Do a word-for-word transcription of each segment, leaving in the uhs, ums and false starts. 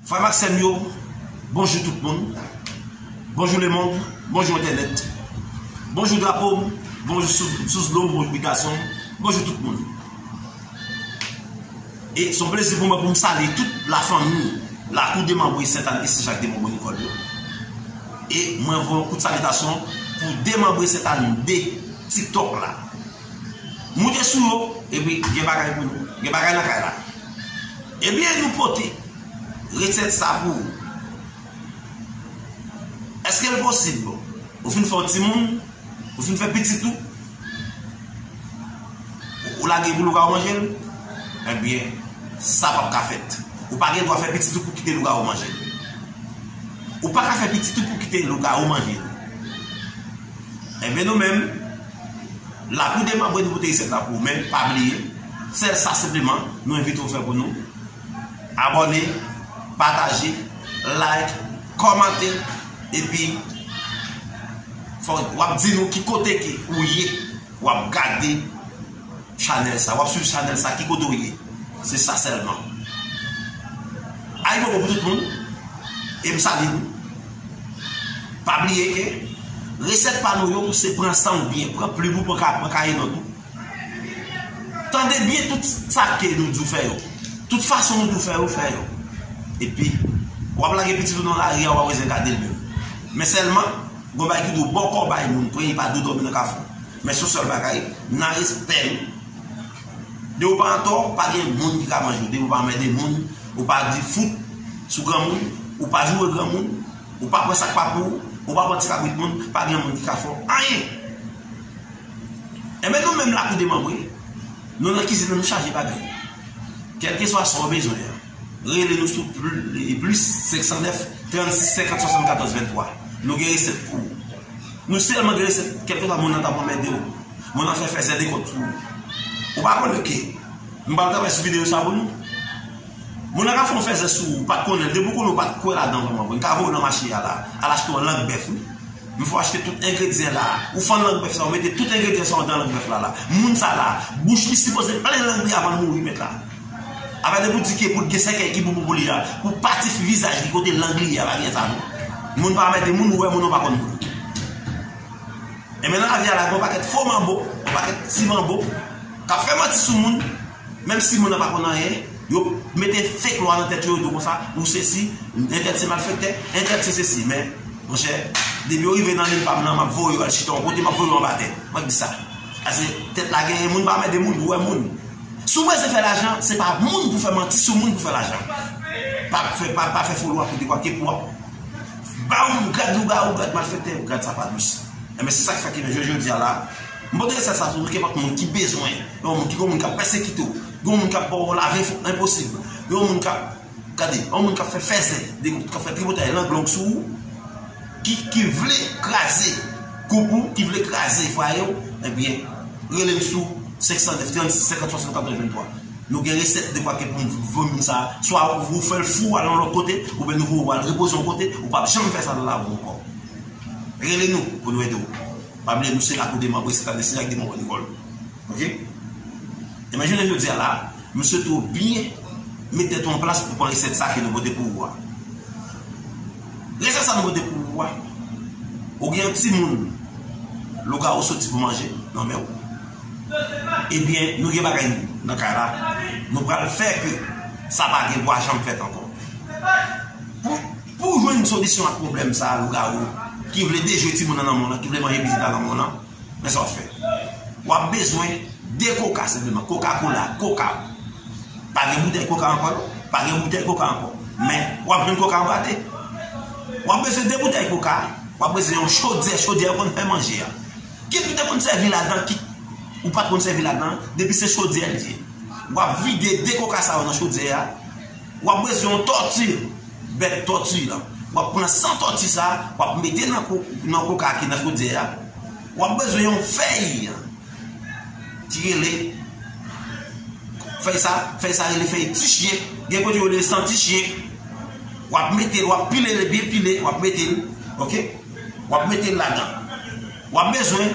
Frè m ak sè m yo, bonjou tout moun. Bonjou lemonn, bonjou entènèt. Bonjou drapo m, bonjou sous, sous dlo m, bonjou pigason m, bonjou tout moun. E se yon plezi pou mwen pou m salye tout lafanmi Lakou Demanbre Sentàn e Sen Jak Demanbre Nikòl yo. E mwen voye yon kout salitasyon pou Demanbre Sentàn de TikTok la. Moute sou yo, epi gen bagay pou nou. Gen bagay nan kay la. Ebyen, nou pote resèt sa pou ou. Èske l posib? Ou fin fè yon timoun, ou fin fè pitit ou, ou lage pou lougawou manje l? Ebyen, sa p ap ka fèt. Ou pa gen dwa fè pitit ou pou kite lougawou manje l. Ou pa ka fè pitit ou pou kite lougawou manje l. Ebyen, nou menm, Lakou Demanbre, nou pote resèt la pou ou, men pa bliye, sèl sa senpleman, nou envite w fè pou nou, abòne, pataje, like, kòmante, epi fò w ap di nou ki kote ke ou ye, w ap gade chanèl sa, w ap swiv chanèl sa, ki kote w ye. Se sa sèlman. Ayibobo pou tout moun, e m salye nou. Pa bliye ke resèt pa nou yo, se pran san w byen, pran plim ou, pran ka-, pran kaye nòt ou. Tande byen tout sa ke nou di w fè yo. Tout fason nou di w fè yo, fè yo. Epi, w ap lage pitit ou nan lari a, w pa bezwen gade l menm. Men sèlman, gon bagay ki di w bòkò bay moun, premye pa di w dòmi nan kafou. Men se yon sèl bagay, nan respè nou. Depi w pa antò, pa gen moun ki ka manje w. Depi w pa anmède moun, ou pa di fout sou granmoun, ou pa joure granmoun, ou pa pran sa k pa pou ou, ou pa pran ti kabrit moun, pa gen moun ki ka fè w anyen. Enben, nou menm Lakou Demanbre, nou nan kizin nan, nou chaje bagay. Kèlkeswa sa w bezwen an, rele nou sou pl-, plis senk san nèf, trannsis, senkant, swasannkatòz, venntwa. Nou gen resèt pou ou. Nou sèlman gen resèt, kèlkeswa moun nan t ap anmède w, moun nan fè fèzè dekont sou ou. Ou pa konnen ke m pral travay sou videyo sa pou nou? Moun nan ka fè yon fèzè sou ou, ou pa t konnen l, depi w konnen ou pa t kwè ladan l vrèman vre. L ka voye w nan mache a la, al achte yon lang bèf, wi. M fè w achte tout engredyan la. Ou fann lang bèf sa, ou mete tout engredyan sa yo nan lang bèf la la. Moun sa la, bouch li sipoze plen lang li avan l mouri, mèt la. Afè de pou di ke pou l gen sèkèy ki bon pou li a, pou pati vizaj li kote lang li ye a, pa gen sa non. Moun pa anmède moun, ou wè moun, ou pa konn moun. Enben, nan lavi a la, gen yon pakèt fo manbo, yon pakèt ti manbo, k ap fè manti sou moun, menm si moun nan pa konn anyen, yo mete fake lwa nan tèt yo, yo di w konsa, ou sesi, entèl se malfektè, entèl se sesi. Men, monchè, depi yo rive nan liy pa m nan, m ap voye yo al chita yon kote, m ap voye yo anba tè. Mwen di sa. Paske tèt la genyen moun, pa anmède moun, ou wè moun. Si w bezwen fè lajan, se pa moun pou fè manti sou moun pou fè lajan. Pa fè, pa, pa fè fo lwa pou dekwake pou w ap ba yon moun grad lougawou, grad malfektè, grad sa pa dous. Enben, se sa k fè ke jodi, jodi a la, m pote resèt sa sou nou, kenpòt moun ki bezwen, yon moun ki gon moun k ap pèsekite w, gon moun k ap ba w lave enposib, yon moun k ap Gade, yon moun k ap fè fèzè, de, k ap fè tripotay lang long sou ou, ki, ki vle kraze koup ou, ki vle kraze fwaye w, ebyen, rele m sou senk san nèf, trannsis, senkant, swasannkatòz, venntwa. Nou gen resèt de fwa ke pou voye moun sa, swa ou fè l fou al yon lòt kote, oubyen nou voye w al repoze yon kote, ou p ap janm fè sa nan lavi w ankò. Rele nou pou nou ede w. Pa bliye, nou se Lakou Demanbre Sentàn e Sen Jak Demanbre Nikòl. Oke? Ebyen, jounen jodi a la, m swete w byen met tèt ou an plas pou pran resèt sa ke nou pote pou ou a. Resèt sa nou pote pou ou a, ou gen yon timoun, lougawou soti pou manje nan men w. Ebyen, nou gen bagay nan kay la, nou pral fè ke sa pa gen dwa janm fèt ankò. Pou, pou w jwenn solisyon ak pwoblèm sa a, lougawou, ki vle dejwe timoun nan nan men w lan, ki vle manje pitit la nan men w lan, men sa w ap fè. W ap bezwen de koka senpleman, Coca-Cola, koka. Pa gen boutèy koka ankò non, pa gen boutèy koka ankò. Men, w ap jwenn koka anba tè. W ap bezwen de boutèy koka, w ap bezwen yon chodyè, chodyè yo konn fè manje a. Kit ou te konn sèvi ladan, kit ou pa t konn sèvi ladan, depi se chodyè l ye. W ap vide de koka sa yo nan chodyè a. W ap bezwen yon tòti, bèt tòti lan. W ap pran san tòti sa, w ap mete nan ko-, nan koka ki nan chodyè a. W ap bezwen yon fèy ki rele, fèy sa, fèy sa rele fèy ti chen. Gen kote yo rele san ti chen. W ap mete l, w ap pile l byen pile, w ap mete l, oke? W ap mete l ladan. W ap bezwen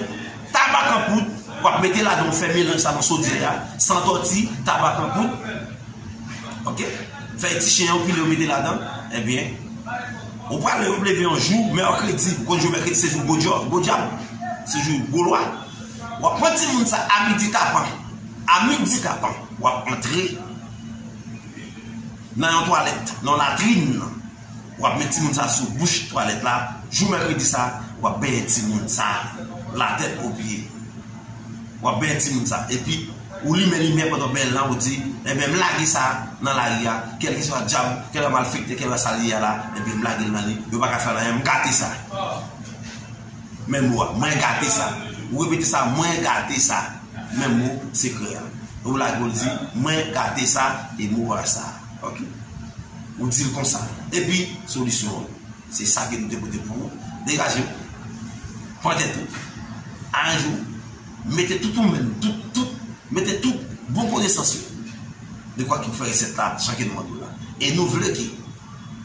tabak an poud, w ap mete ladan, w fè melanj sa nan chodyè a, san tòti, tabak an poud. Oke? Fèy ti chen yo pile yo mete ladan. Ebyen, ou pral leve yon jou mèkredi, ou konn jou mèkredi se jou gwo djò, gwo dyab, se jou gwo lwa. W ap pran timoun sa a midi tapan. A midi tapan, w ap antre nan yon twalèt, nan yon latrin. W ap met timoun sa a sou bouch twalèt la. Jou mèkredi sa a, w ap benyen timoun sa a, latèt o pye. W ap benyen timoun sa a. Epi, ou limen limyè pandan w benyen l lan, ou di, enben, m lage sa nan lari a, kèlkeswa dyab, kèlkeswa malfektè, kèlkeswa sa l ye a la, enben, m lage l nan li, yo pa ka fè l anyen, m gate sa. Men mo a, mwen gate sa. Ou repete sa, mwen gate sa. Men mo sekrè a. Ou lage, ou di, mwen gate sa, e mo a sa. Ok? Ou di l konsa. Epi, solisyon an. Se sa ke nou te pote pou ou. Degaje w. Pran tèt ou. Aranje w. Mete tout ou menm, tout, tout, mete tout bon konesans yo. De kwa ki fè resèt la, jan ke nou mande w la. E nou vle ke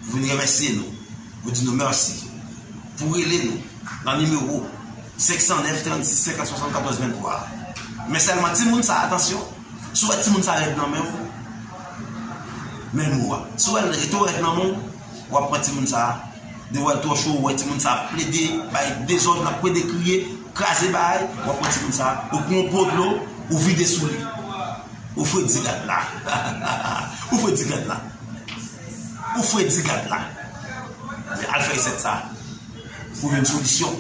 pou vin remèsye nou, pou di nou mèsi, pou rele nou nan nimewo senk san nèf, trannsis, senkant, swasannkatòz, venntwa. Men sèlman timoun sa, atansyon, si w wè timoun sa rèd nan men w, men mo a. Si w wè l rete rèd nan men w, w ap pran timoun sa, de w wè l twò cho, w wè timoun sa ap plede bay dezòd, l ap plede kriye, kraze bagay, w ap pran timoun sa, ou pran yon po dlo, ou vide sou li. Ou fredi gad la. Ou fredi gad la. Ou fredi gad la. Men al fè resèt sa. Pou jwenn solisyon.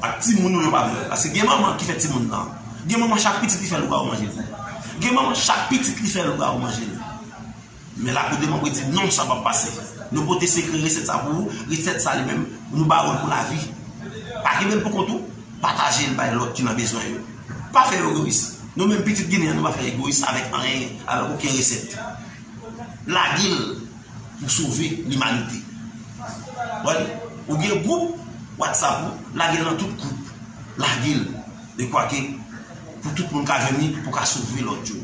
Ak timoun ou yo pa vle. Paske gen manman ki fè timoun nan. Gen manman chak pitit li fè lougarou manje li. Gen manman chak pitit li fè lougarou manje li. Men lakou de manm di non, sa p ap pase. Nou pote sekrè resèt sa pou ou. Resèt sa li menm, nou ba ou l pou lavi. Pa kenbe l pou kont ou. Pataje l bay lòt ki nan bezwen yo. Pa fè egoyis. Nou menm pitit Ginen an, nou pa fè egoyis avèk anyen, avèk okenn resèt. Lage l pou sove limanite. Wè, ou gen gwoup WhatsApp ou, lage l nan tout gwoup. Lage l. De kwa ke pou tout moun ka jwenn li, pou ka sove lòt yo.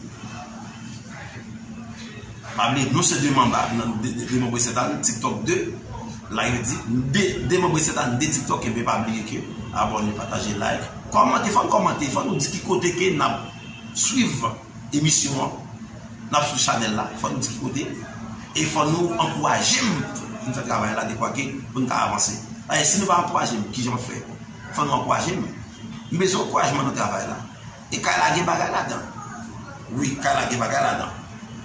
Pa bliye, nou se de manba, de, de, de manbre sèt ane, TikTok de, la yo di, de, de manbre sèt ane, de TikTok, enben pa bliye ke abòne, pataje, like, kòmante, fò n kòmante, fò nou di ki kote ke n ap swiv emisyon an, n ap swiv chanèl la, fò nou di ki kote, e fò nou ankouraje m pou n fè travay la, de kwa ke pou n ka avanse. Paske si nou pa ankouraje m, kijan m ap fè? Fò nou ankouraje m. M bezwen ankourajman nan travay la. E kay la gen bagay ladan. Wi, kay la gen bagay ladan.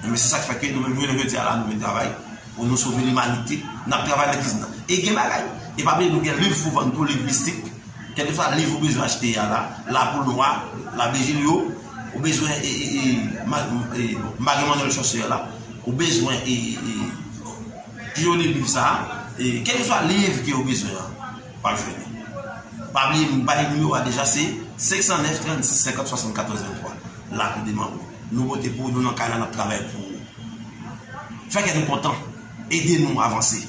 Men se sa k fè ke nou menm jounen jodi a la, nou vin travay pou nou sove limanite. N ap travay nan kizin nan. E gen bagay. E pa bliye, nou gen liv pou vann tou, liv mistik. Kèlkeswa liv ou bezwen achte a la, La Poule Noire, L'abbé Julio, ou bezwen, e, e, e, ma-, e, bon, m pa gen Manuel Sorcier la, ou bezwen, e, e, Pi joli liv sa a, e kèlkeswa liv ke w bezwen an, w ap jwenn li. Pa bliye, m bay nimewo a deja, se senk san nèf, trannsis, senkant, swasannkatòz, venntwa. Lakou de manbre. Nou pote pou ou, nou nan kay la, n ap travay pou ou. Fè kè nou kontan. Ede nou avanse.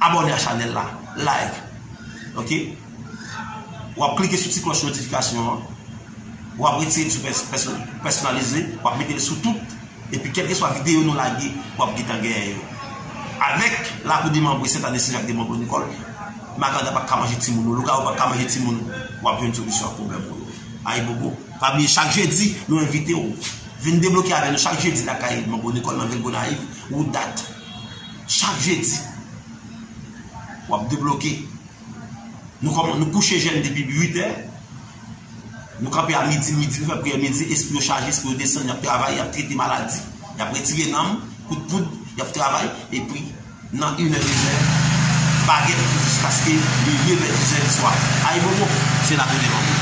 Abòne a chanèl la. Like. Ok? W ap klike sou ti klòch notifikasyon an. W ap retire l sou pès-, pèsonalize. W ap mete l sou tout. Epi kèlkeswa videyo nou lage, w ap gentan genyen yo. Avèk lakou de manbre sèt ane, se Jacques de Manbre Nicole, makanda pa ka manje timoun ou, lougawou pa ka manje timoun ou, w ap jwenn solisyon ak pwoblèm ou yo. Ayibobo, pa bliye chak jedi, nou envite w. Vin debloke avè nou chak jedi lakay Manbre Nicole nan vil Gonayiv, wout Dat. Chak jedi, w ap debloke. Nou kòman-, nou kouche jèn depi uit è. Nou kanpe a midi, midi, nou fè priyè midi, espri yo chaje, espri yo desann, y ap travay, y ap trete maladi, y ap retire nanm, kout poud, y ap travay, epi nan inè, dezè, bagèt jiskaske li leve vè diz è di swa. Ayibobo, se lakou de manbre.